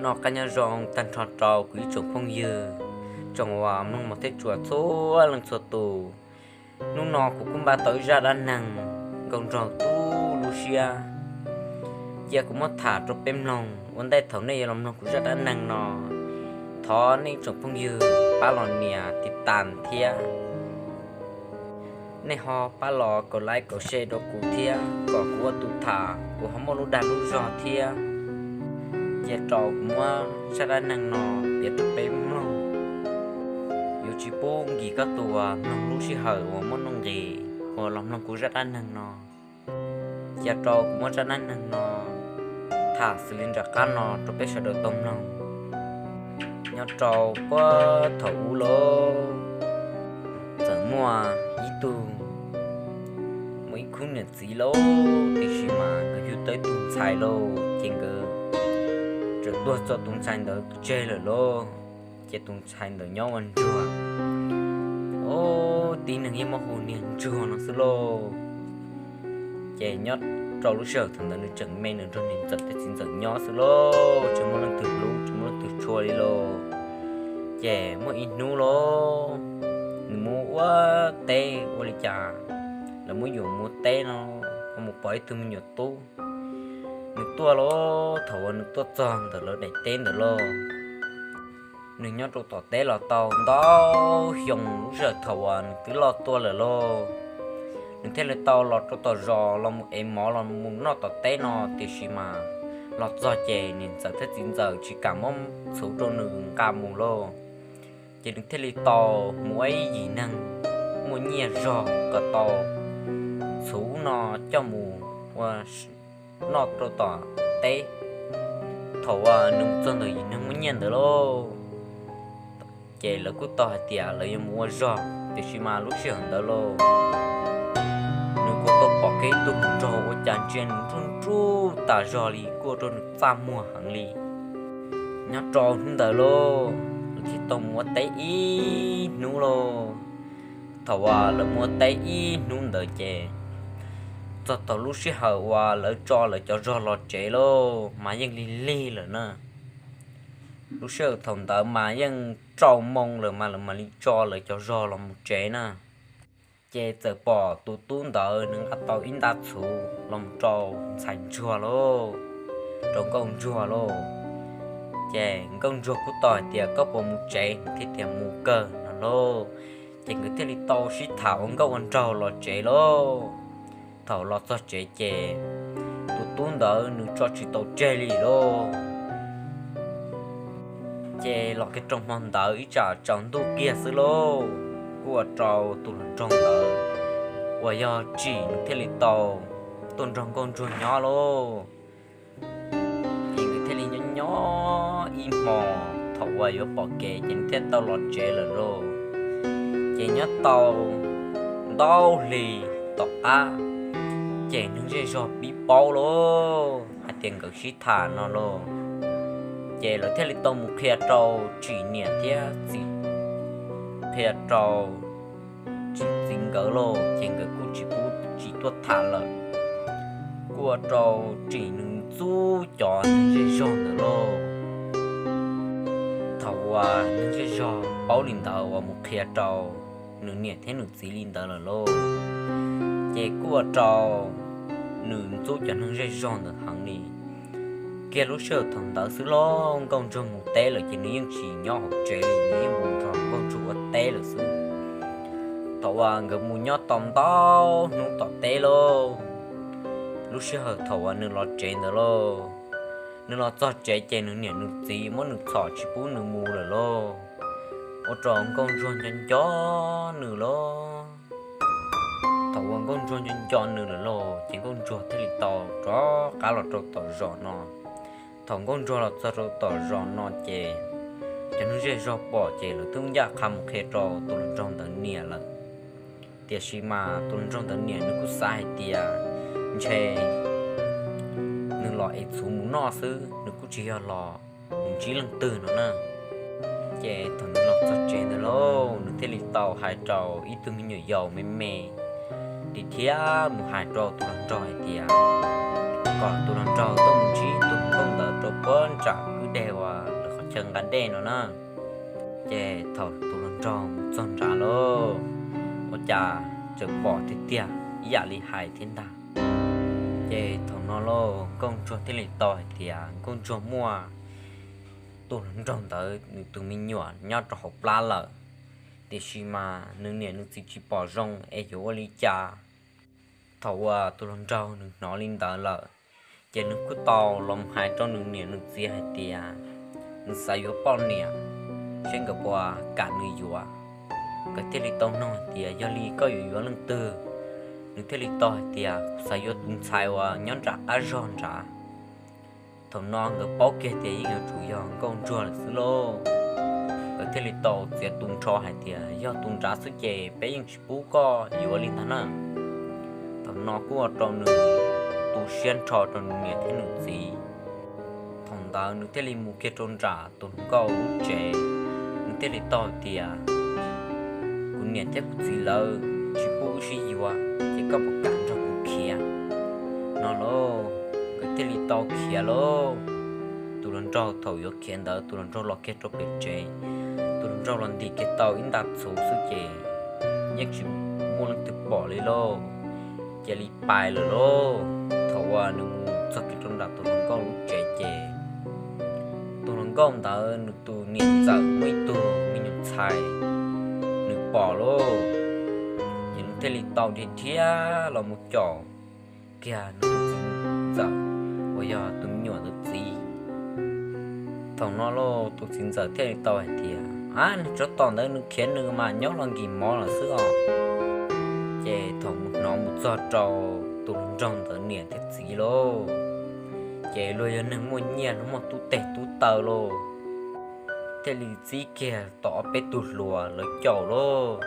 Noj qab nyob zoo tag nrho rau kuv ib tsoom phooj ywg, tsoom uas mloog mos thiab tshua txhua leej txhua tus. Hnub no kuv kuj npaj tau ib zaj dab neeg nkauj nraug tu lub siab, cia kuv muab tham rau peb mloog. Ua ntej thaum nej yuav los mloog kuv zaj dab neeg no, thov nej tsoom phooj ywg pab los nias tiv tas thiab nej ho pab los kaum like kaum share rau kuv thiab, kom kuv ua tus tham kuv ho muaj lub dag lub zog thiab. Cia rau kuv muab zaj dab neeg no piav rau peb mloog. Yuav tsis pub nkim koj tus uas mloog lub sij hawm uas muaj nuj nqis uas los mloog kuv zaj dab neeg no. Cia rau kuv muab zaj dab neeg no tham xws li nram qab no rau peb sawv daws tau mloog. Nyob rau puag thaum ub lauj, txawm muaj ib tug, muaj ib khub niam txiv lauj, tiam sis mas nkawd yug tau ib tug ntxhais lauj, ces nkawd txawm tuag txog tus ntxhais ntawd tseg lawm lauj. Ces tus ntxhais ntawd nyob ua ntsuag, tib neeg yeej muab hu niag ntsuag no xwb lauj. Ces nyob rau lub sij hawm thaum ntawd nws tseem me, nws nrog niag ntxawm thiab txiv ntxawm nyob xwb lauj, tsis muaj leej twg hlub tsis muaj leej twg tshua li lauj. Ces muaj ib hnub lauj, nws mus ua teb ua li cas, lawv muab yuam mus ua teb no, mus pom ib tug me nyuam tub, nws tuaj lauj. Thaum uas nws tuaj txog ntawm lawv daim teb ntawd lauj, nws nyob rau tom teb los tau ntau xyoo, lub sij hawm thaum uas nws twb loj tuaj lawm lauj, nws thiaj li tau los rau tom zos los mus ev mov los mus noj tom teb no, tiam sis mas los txog ces niag ntxawm thiab txiv ntxawm tsis kam muab txhuv rau nws nqa mus lauj. Ces nws thiaj li tau mus ua ib yim neeg muaj nyiaj zog kom tau txhuv no coj mus ua noj rau tom teb. Thaum uas nws mus txog ntawm yim neeg muaj nyiaj ntawd lauj, ces lawv kuj tau hais tias lawv yuav mus ua zog, tiam sis mas lub sij hawm ntawd lauj, nws kuj tau pom kiag ib tug hluas nraug ua cas ntsia nws nruj nruj tas zog li, kuj ua rau nws txaj muag heev li. Nyob rau hnub ntawd lauj, nws thiaj tau mus ua teb ib hnub lauj. Thaum uas lawv mus ua teb ib hnub ntawd ces txog thaum lub sij hawm uas lawv tso lawv cov zog los tsev lauj, mas yeej lig lig lawm na. Lub sij hawm thaum ntawd mas yeej rau moo lawm mas lawv mam li tso lawv cov zog los mus tsev na. Ces txawm pom tus tub ntawd nws nqa tau ib nta txhuv los mus rau ntxhais ntsuag lauj, rau nkauj ntsuag lauj. Ces nkauj ntsuag kuj tau hais tias koj puas mus tsev, nws thiaj tias mus kawg no lauj. Ces nkawd thiaj li tau sib tham ua nkauj ua nraug los tsev lauj. Thaum los txog tsev ces tus tub ntawd nws tso tsis tau tseg li lauj. Ces los kiag rau hmo ntawd ib tsam tsaus ntuj kiag xwb lauj, kuj ua rau tus hluas nraug ntawd uas yog Tsim nws thiaj li tau tuaj nrog nkauj ntsuag nyob lauj. Ces nkawd thiaj li nyob nyob ib hmo, thaum uas yuav pom kev ces nws thiaj tau los tsev lawm lauj. Ces nyob tau ntau hli tom qab, ces neeg zej zog pib paub lauj hais tias nkawd sib tham no lauj. Ces lawv thiaj li tau mus qhia rau Tsim niam thiab txiv, qhia rau Tsim txiv nkawd lauj, ces nkawd kuj tsis pub Tsim tuaj tham lawm. Kuj ua rau Tsim nws ntxub cov neeg zej zog ntawd lauj. Thaum uas neeg zej zog paub li ntawd uas mus qhia rau nws niam thiab nws txiv li ntawd lawm lauj, ces kuj ua rau nws ntxub cov neeg zej zog ntawd heev li. Kiag lub sij hawm thaum ntawd xwb lauj, nkauj ntsuag mus teb lawm ces nws yeej tsis nyob hauv tsev li, nws yeej mus nrog nkauj ntsuag ua teb lawm xwb. Thaum uas nkawd mus nyob tau ntau hnub tom teb lauj, lub sij hawm thaum uas nws los tsev ntawd lauj, nws los txog tsev ces nws niam nws txiv muab nws txhom tsis pub nws mus lawm lauj. Ua rau nkauj ntsuag nco nco nws lauj. Thaum uas nkauj ntsuag nco nco nws lawm lauj, ces nkauj ntsuag thiaj li tau rov qab los rau tom zos no. Thaum nkauj ntsuag los txog rau tom zos no ces cov neeg zej zog pom ces lawv twb ncaj qha mus qhia rau tus hluas nraug ntawd niam lawm. Tiam sis mas tus hluas nraug ntawd niam nws kuj xav hais tias ntshe nws los ev txhuv mus noj xwb, nws kuj tsis yog los mus ntsib leej twg no na. Ces thaum nws los txog tsev ntawd lauj, nws thiaj li tau hais rau ib tug me nyuam yaus me me li thiab mus hais rau tus hluas nraug hais tias kom tus hluas nraug tuaj mus ntsib tus hluas nkauj ntawd rau puag nram dej uas lawv qhov chaw nqa dej no na. Ces thaum tus hluas nraug mus txog nrad lauj, ua cas tseem pom tiag tiag ib yam li hais thiab ntag. Ces thaum no lauj, nkauj ntsuag thiaj li tau hais tias nkauj ntsuag muaj tus hluas nraug ntawd nws tus me nyuam nyob rau hauv plab lawm, tiam sis mas nws niam nws txiv tsis pom zoo es yuav ua li cas. Thaum uas tus hluas nraug nws hnov li ntawd lawm, ces nws kuj tau los hais rau nws niam nws txiv hais tias nws xav yuav poj niam, seb nkawd puas kam nws yuav. Nkawd thiaj li tau nug hais tias yog li koj yuav yuav leej twg? Nws thiaj li tau hais tias kuv xav yuav tus ntxhais uas nyob nram qab zog nrad. Thaum no nkawd paub kiag tias yeej yuav tsum yog nkauj ntsuag lawm xwb lauj. Nkawd thiaj li tau txiav tu nrho hais tias yog tus nrad xwb ces peb yeej tsis pub koj yuav li ntag na. Thaum no kuj ua rau nws tu siab nrho rau nws niam thiab nws txiv. Thaum ntawd nws thiaj li mus kiag rau nram tus hluas nkauj lub tsev, nws thiaj li tau hais tias kuv niam thiab kuv txiv lawv tsis pub wb sib yuav, ces koj puas kam nrog kuv khiav? No lauj, nkawd thiaj li tau khiav lauj. Tus hluas nraug thaum yuav khiav ntawd tus hluas nraug los kiag rau pem tsev, tus hluas nraug los ntim kiag tau ib nta txhuv xwb ces yeej tsis muaj leej twg pom li lauj. Cia li pais lawm lauj. Thaum uas nws mus txog kiag rau nram tus hluas nkauj lub tsev ces tus hluas nkauj ntawd nws tus niam ntxawm muaj ib tug me nyuam ntxhais, nws pom lauj, ces nws thiaj li tau dhia dhia los mus caum kiag nws tus txiv ntxawm uas yog tus me nyuam ntawd txiv. Thaum no lauj, tus txiv ntxawm thiaj li tau hais tias, a, nws tsov tom ntawd nws khiav nws mas nyob los nkim mov lawm xwb os. Ces thaum mus hnov mus txog rau tus hluas nraug ntawd niam thiab txiv lauj, ces luag yog neeg muaj nyiaj luag muaj tub teg tub taw lauj, thiaj li txib kiag tau ob peb tug hluas lawv caum lauj.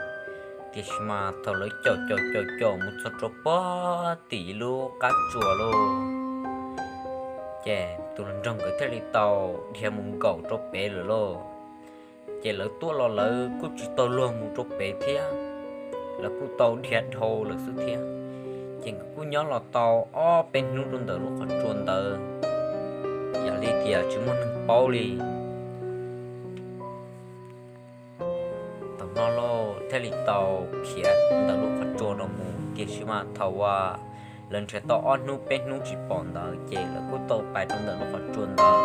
Tiam sis mas thaum lawv caum caum caum caum mus txog rau puag tim lub qab tsuas lauj, ces tus hluas nraug nkawd thiaj li tau dhia mus nkaum rau pem lawm lauj. Ces lawv tuaj los lawv kuj tsis tau luag mus rau pem thiab, lawv kuj tau dhia dhau lawm xwb thiab. Ces nkawd kuj nyob los tau ob peb hnub rau ntawm lub qhov tsua ntawd, yam li tias tsis muaj neeg paub li. Thaum no lauj, thiaj li tau khiav ntawm lub qhov tsua no mus, tiam sis mas thaum uas lawv nrhiav tau ob hnub peb hnub tsis pom ntawd ces lawv kuj tau pais rau ntawm lub qhov tsua ntawd,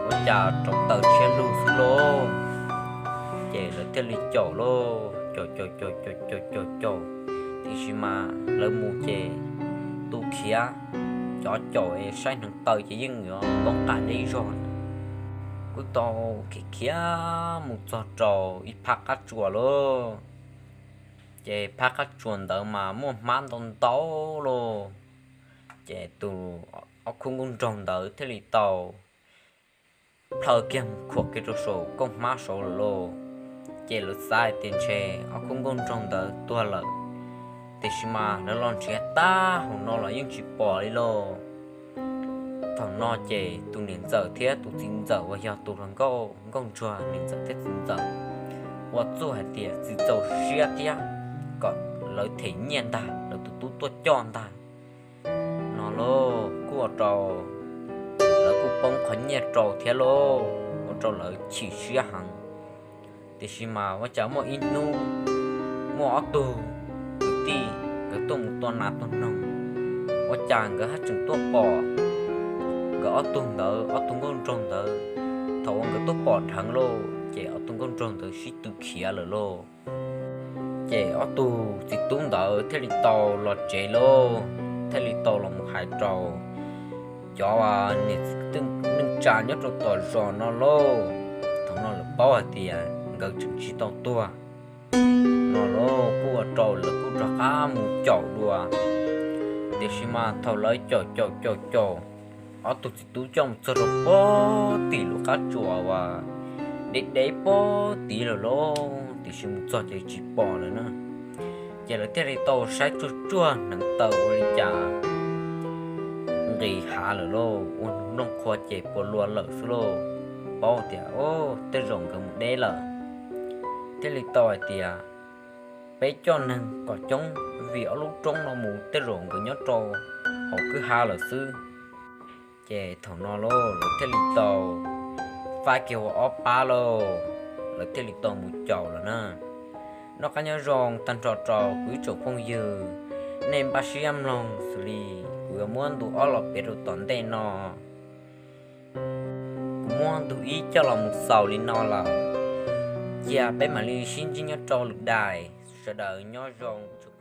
ua cas rau taws tshiab lug xwb lauj. Ces lawv thiaj li caum lauj, caum caum caum caum caum caum caum, tiam sis mas lawv mus ces tus khiav, cov caum es saib hneev taw ces yeej yuav poob qab deb zog. Kuj tau khiav khiav mus txog rau ib phab qab tsuas lauj. Ces phab qab tsuas ntawd mas muaj hmab ntau ntau lauj. Ces tus ob khub nkauj nraug ntawd thiaj li tau plhaw kiag mus khuam kiag rau saum kooj hmab saud lawm lauj. Ces lawv xav hais tias ntshe ob khub nkauj nraug ntawd tuag lawm, tiam sis mas lawv los nrhiav tag hauv no los yeej tsis pom li lauj. Thaum no ces tus niam ntxawm thiab tus txiv ntxawm uas yog tus hluas nkauj, nkauj ntsuag niam ntxawm thiab txiv ntxawm ua txuj hais tias tsis txaus siab thiab kom lawv them nyiaj ntag, lawv tus tub tuaj coj ntag. No lauj, kuj ua rau lawv kuj poob qhov nyiaj rau thiab lauj, ua rau lawv chim siab heev. Tiam sis mas ua cas muaj ib hnub muaj ob tug kwv tij nkawd tuaj mus tua nas tua noog, ua cas nkawd haj tseem tuaj pom nkawd ob tug ntawd, ob tug nkauj nraug ntawd. Thaum uas nkawd tuaj pom dheev lauj, ces ob tug nkauj nraug ntawd sib tw khiav lawm lauj. Ces ob tug txiv tub ntawd thiaj li tau los tsev lauj, thiaj li tau los mus hais rau cov niam txiv neej tsa nyob rau tom zos no lauj. Thaum no lawv paub hais tias nkawd tseem tsis tau tuag. No lauj, kuj ua rau lawv kuj rov qab mus caum dua. Tiam sis mas thaum lawv caum caum caum caum, ob tug txiv tub coj mus txog rau puag tim lub qab tsuas uas deb deb puag tid lawm lauj, tiam sis mus txog ces tsis pom lawm na. Ces lawv thiaj li tau saib tsuag tsuag hneev taw ua li cas nqis hav lawm lauj, ua nplooj qhuav ces puas luas lawm xwb lauj. Paub tias tej zaum nkawd mus deb lawm, thiaj li tau hais tias peb coj neeg kom coob, vim ob lub roob no mus tej zaum nkawd nyob rau hauv kwj ha lawm xwb. Ces thaum no lauj, lawv thiaj li tau pab kiag ua ob pab lauj, lawv thiaj li tau mus caum lawm na. Noj qab nyob zoo tag nrho rau kuv ib tsoom phooj ywg, nej npaj siab mloog xws li kuv yuav muab ntu ob los piav rau tom ntej no. Kuv muab ntu ib coj los mus xaus li no lawm, cia peb mam li sib ntsib nyob rau lwm daim, sawv daws nyob zoo tsoom